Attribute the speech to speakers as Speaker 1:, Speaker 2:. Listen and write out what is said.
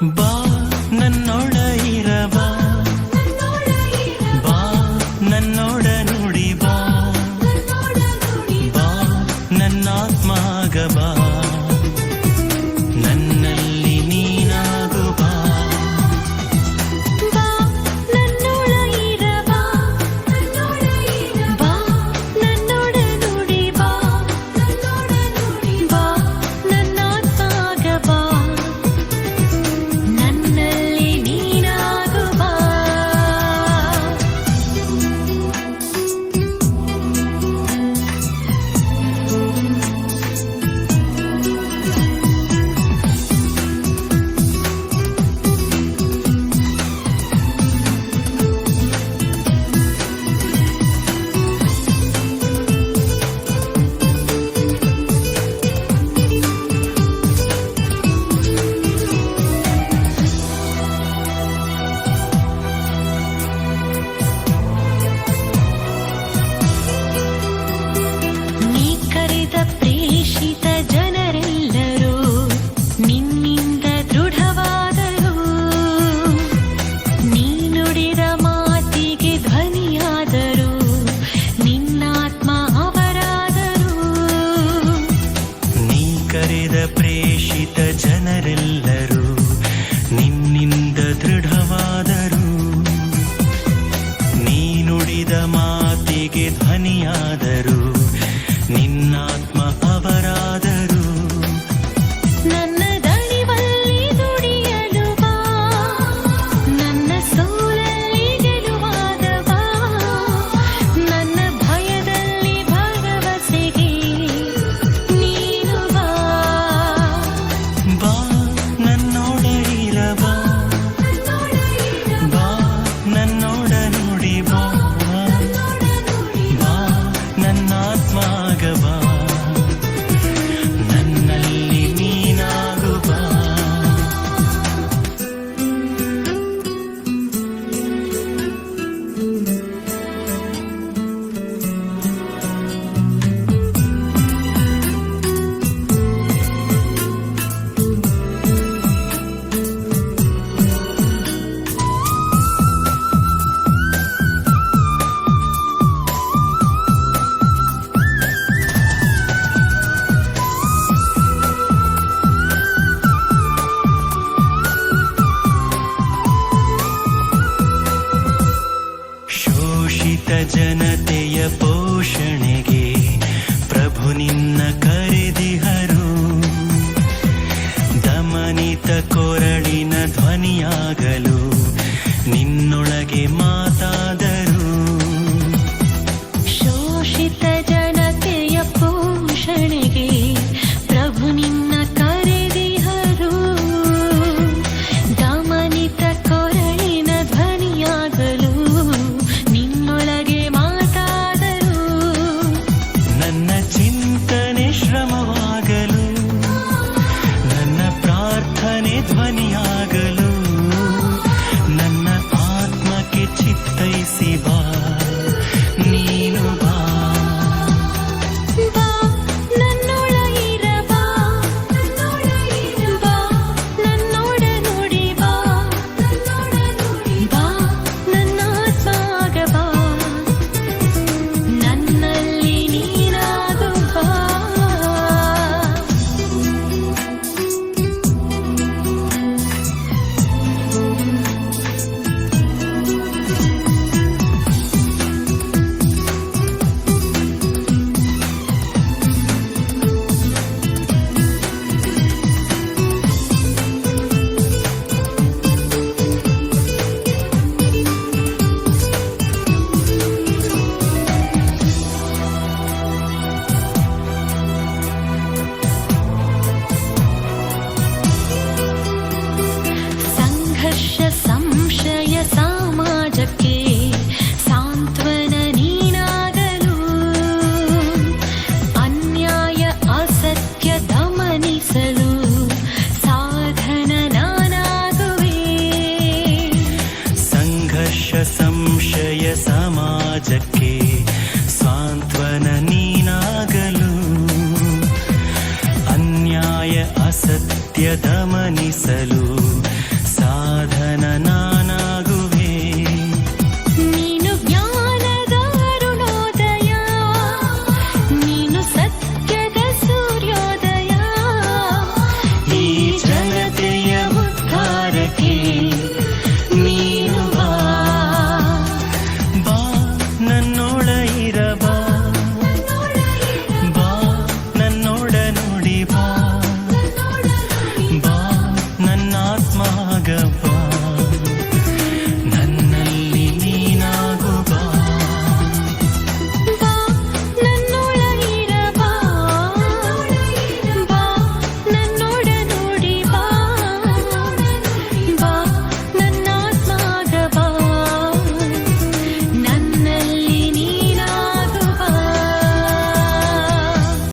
Speaker 1: ಬಾ ನನ್ನೊಡ ಇರಬಾ, ಬಾ ನನ್ನೊಡ ನುಡಿ ಬಾ, ಬಾ ನನ್ನಾತ್ಮಾಗ ಬಾ, ನನ್ನಲ್ಲಿ ನೀನಾಗು ಬಾ.
Speaker 2: ಬಾ ನನ್ನೊಳ ಇರಬಾ, ಬಾ ನನ್ನೊಡ ನುಡಿ ಬಾ, ಬಾ ನನ್ನಾತ್ಮಾಗ ಬಾ, ನನ್ನಲ್ಲಿ ನೀನಾಗು ಬಾ. ನೀ ಕರೆದ ಪ್ರೇಷಿತ ಜನರೆಲ್ಲರೂ ನಿನ್ನಿಂದ ದೃಢವಾದರು. ನೀ ನುಡಿದ ಮಾತಿಗೆ ಧ್ವನಿಯಾದರು, ನಿನ್ನಾತ್ಮ ಅವರಾದರು.
Speaker 1: ನೀ ಕರೆದ ಪ್ರೇಷಿತ ಜನರೆಲ್ಲರೂ ನಿನ್ನಿಂದ ದೃಢವಾದರು. ನೀ ನುಡಿದ ಮಾತಿಗೆ ಧ್ವನಿಯಾದರು, ನಿನ್ನಾತ್ಮ ಅವರಾದರು.
Speaker 2: ನನ್ನ ದಣಿವಲ್ಲಿ ದುಡಿಯಲು ಬಾ, ನನ್ನ ಸೋಲಲ್ಲಿ ಗೆಲುವಾದ ಬಾ, ನನ್ನ ಭಯದಲ್ಲಿ ಭರವಸೆಗೆ ನೀನು ಬಾ.
Speaker 1: ಬಾ ನನ್ನೋಡ ಇರಬಾ, ಬಾ ನನ್ನೋಡ ನುಡಿ ಬಾ, ಬಾ ನನ್ನಾತ್ಮಾಗ ಬಾ, ನನ್ನಲ್ಲಿ ನೀನಾಗು ಬಾ. ಶೋಷಿತ ಜನತೆಯ ಪೋಷಣೆಗೆ ಪ್ರಭು ನಿನ್ನ ಕರೆದಿಹರು. ದಮನಿತ ಕೊರಳಿನ ಧ್ವನಿಯಾಗಲು ನಿನ್ನೊಳಗೆ ಮಾತಾದರು.
Speaker 2: ಶೋಷಿತ ಜನತೆಯ ಪೋಷಣೆಗೆ ಪ್ರಭು ನಿನ್ನ ಕರೆದಿಹರು. ದಮನಿತ ಕೊರಳಿನ ಧ್ವನಿಯಾಗಲು ನಿನ್ನೊಳಗೆ ಮಾತಾದರು.
Speaker 1: ನನ್ನ ಚಿಂತನೆ ಶ್ರಮವಾಗಲು, ನನ್ನ ಪ್ರಾರ್ಥನೆ ಧ್ವನಿಯಾಗಲು.